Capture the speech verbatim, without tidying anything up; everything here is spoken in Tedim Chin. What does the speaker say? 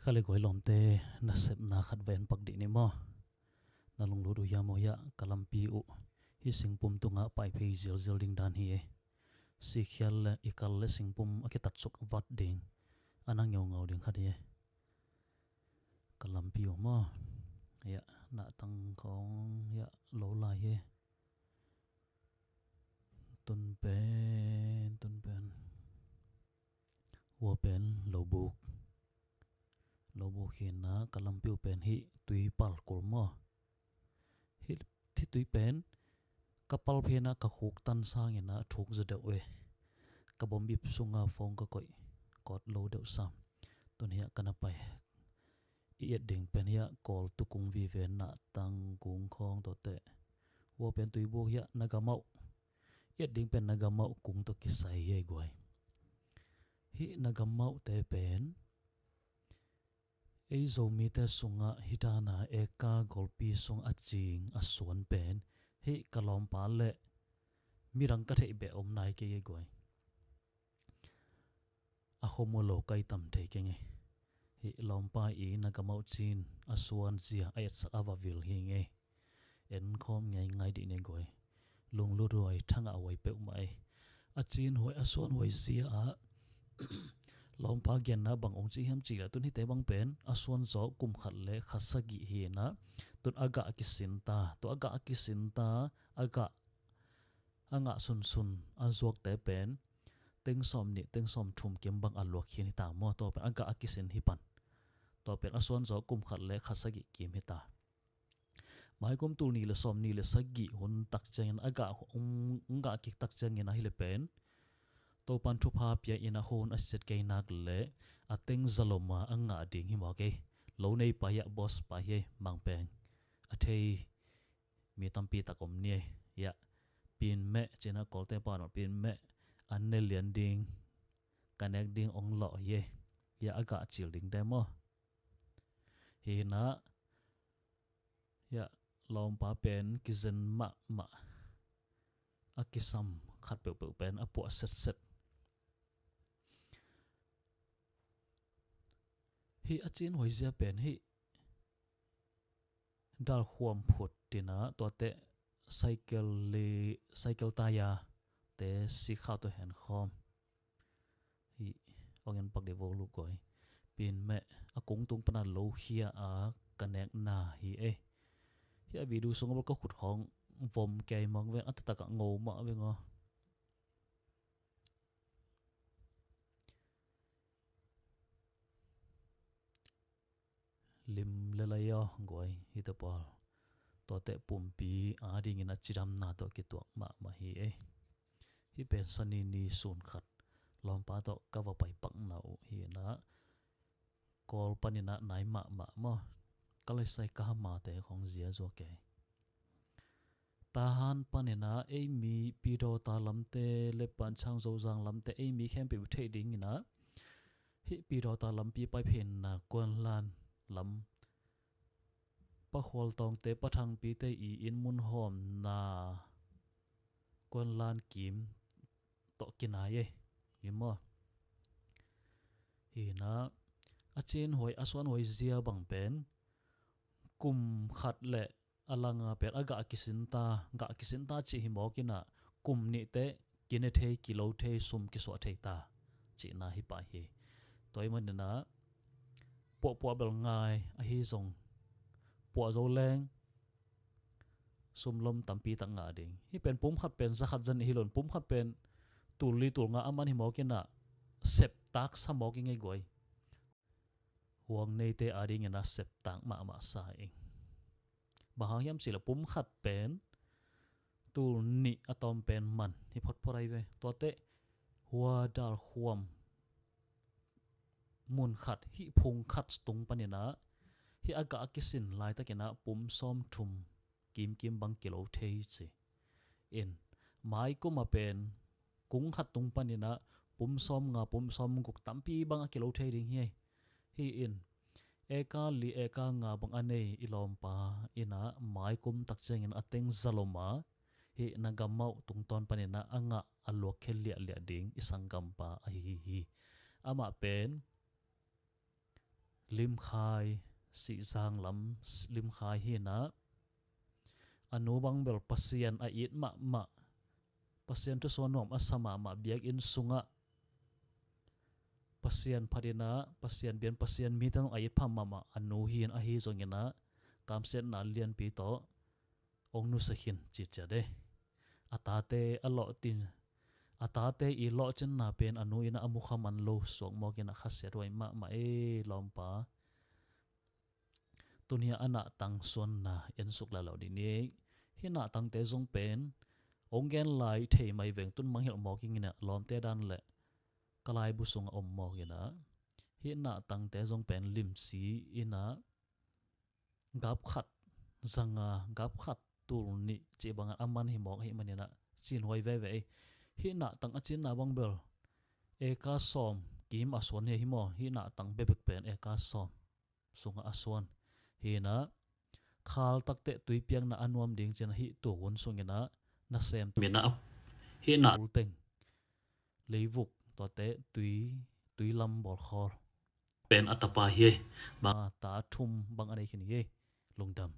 Ka le guai lawmte, nasepna khat va en pak dih ni maw. Na lunglut uh hiam aw? Hiah ka lampi uh hih singpum tungah pai phei zialzial ding dan hi e. Sikhial le i kal le singpum a kitatsuk vat ding, a na ngeungau ding khat hi e. Ka lampi uh maw. Hiah nahtang khawng hiah lo lai hi e. Tun pen, tun pen. Hua pen lobuk. Lobuk hi na, ka lampi uh pen hih tui pal kul maw. Hih, hih tui pen ka pal phei na, ka khuk tan sangin a thuk zaw deuh e. Ka bawmbip sunga phone ka koih kawt lo deuh sam. Tun hiah ka na pai. I et ding pen hiah Kawl tu kung vive, nahtang kung khawng tawh teh. Hua pen tuibuk hiah na gamauh. I et ding pen na gamauh kung tawh kisai hi e guai. Hih na gamauhte pen ei Zomite sungah hih dana eka golpi sung a cing a suan pen hih ka lawmpa le midang ka theih beh om nai kei e guai. A khom uh lo kai tam thei keng e. Hih lawmpa i na gamauh cin a suan zia a etsak a va vil hi ngei. En khawm ngei ngai dih ne guai. Lunglut huai, thangah huai peuhmah e. A cin huai, a suan huai zia ah lawmpa genna bang ong ci hiam cih leh tun hihte bang pen a suan zawh kum khat le kha sagih hi na. Tun a gah a kisin ta, tua a gah a kisin ta, a gah a ngah sunsun a zuakte pen teng sawm nih, teng sawm thum kim bang a luak khin hi ta maw. Tua pen a gah a kisin hi pan. Tua pen a suan zawh kum khat le kha sagih kim hi ta. Maikum tul nih le sawm nih le sagih hun tak ciangin a gah, um, gah kik tak ciangin ahi le pen Topan thupha pia in a hun a siat kei nak le a teng zaloma a ngah ding hi mawk e. Lo nei pa hiah boss pa hi e, Mang Peng. A thei mi tampi tak om ni e. Hiah Pin Meh cina Kawlte pan Pin Meh an ne lian ding, ka nek ding ong lawh hi e. Hiah a gah cil dingte maw. Hi na, hiah lawmpa pen kizen mahmah. A kisam khat peuhpeuh pen a puah setset. Hih a cin huai zia pen hih dalkhuam phut tina, tuate cycle le, cycle taya te sikha tawh hen khawm. Hih ong en pak dih vo luk guai. Pin Meh a kung tung pana lo khia a ka nekna hi e. Hih a video sung a bal ka khut khawng vom kei mawk ven, a taktak a ngo mah veng aw. Lim le lai aw guai, hih te pawl. Tuate pumpi a dingin a cidamna tawh kituak mahmah hi e. Hih pen sani ni sun khat lawmpa tawh ka va pai pakna uh hi na. Kawl panin a nai mahmah maw. Ka laisai ka hamate khawng zia zuak e. Tahan panin a ei mi Pidawta lamte le Panchang Zozang lamte ei mi khempeuh theih dingin a, hih Pidawta lampi pai phenna Kuanlan lam, Pa Khualtawngte, Pa Thangpite i inn mun hawmna Kuanlan kim tawh kinai e. Hi maw. Hi na, a cin huai, a suan huai zia bang pen kum khat le a langa pen a gah kisin ta, gah kisin ta cih hi mawk in a, kum nihte kine thei, kilo thei, sum kisuah thei ta cihna hi pah hi. Tua ahih manin a puahpuah bel ngai ahi zong puah zo leng sum lom tampi tak ngah ding. Hih pen pum khat pen za khat za nih hi lo in, pum khat pen tul li tul nga a man hi mawk in a, septak sa mawk i ngei guai. Huang neite a dingin a septak mahmah sa ing. Bang hang hiam cih leh pum khat pen tul nih a tawm pen man hi photphot ahi ve. Tuate hua dalkhuam mun khat, hih phung khat tung panin a, hih a gah a kisin laitakin a pum sawm thum kimkim bang kilo thei ci. In, maikum a pen kung khat tung panin a pum sawm nga, pum sawm guk tampi bang a kilo thei ding hi. Hi in, eka li, eka nga bang a nei i lawmpa in a, maikum tak ciangin a teng zalom a, hih na gamauh tungtawn panin a, a ngah a luak khe liahliah ding i sanggampa ahi hi. Amah pen Limkhai, Sihzang lam Limkhai hi inah, a nu bang bel Pasian a it mahmah, Pasian thusuah nuam a sa mahmah, biakinn sungah Pasian phat inah, Pasian biak, Pasian mite zong a it pha mahmah a nu hi in, ahi zong inah kamsiatna lianpi tawh hong nusia khin ci ciat e. A tate a lawhcin, a tate i lawhcinna pen a nu inah a mukha man lo suak mawk inah khasiat huai mahmah e, lawmpa. Tuni a nahtang suanna ensuk lalo dih ni. Hih nahtangte zong pen hong gen lai thei mai veng, tun mangngilh mawk ing inah, lawmte dan le ka laibu sungah om mawk inah, hih nahtangte zong pen limsi inah gap khat, zanga, gap khat tul nih cih bangah a man hi mawk ahih man inah cin huai veve e. Hih nahtang a cinna bang bel eka sawm kim a suan hi, hi maw? Hih nahtang bekbek pen eka sawm sungah a suan hi inah, khal takteh tui piakna a nuam ding ci inah hih tuukhun sung inah nasem minah hih nah ulteng leivuk tuate tui, tui lam bawlkhawl pen a tapa hi e. Bang a ta thum bang a nei khin hi e. Lungdam.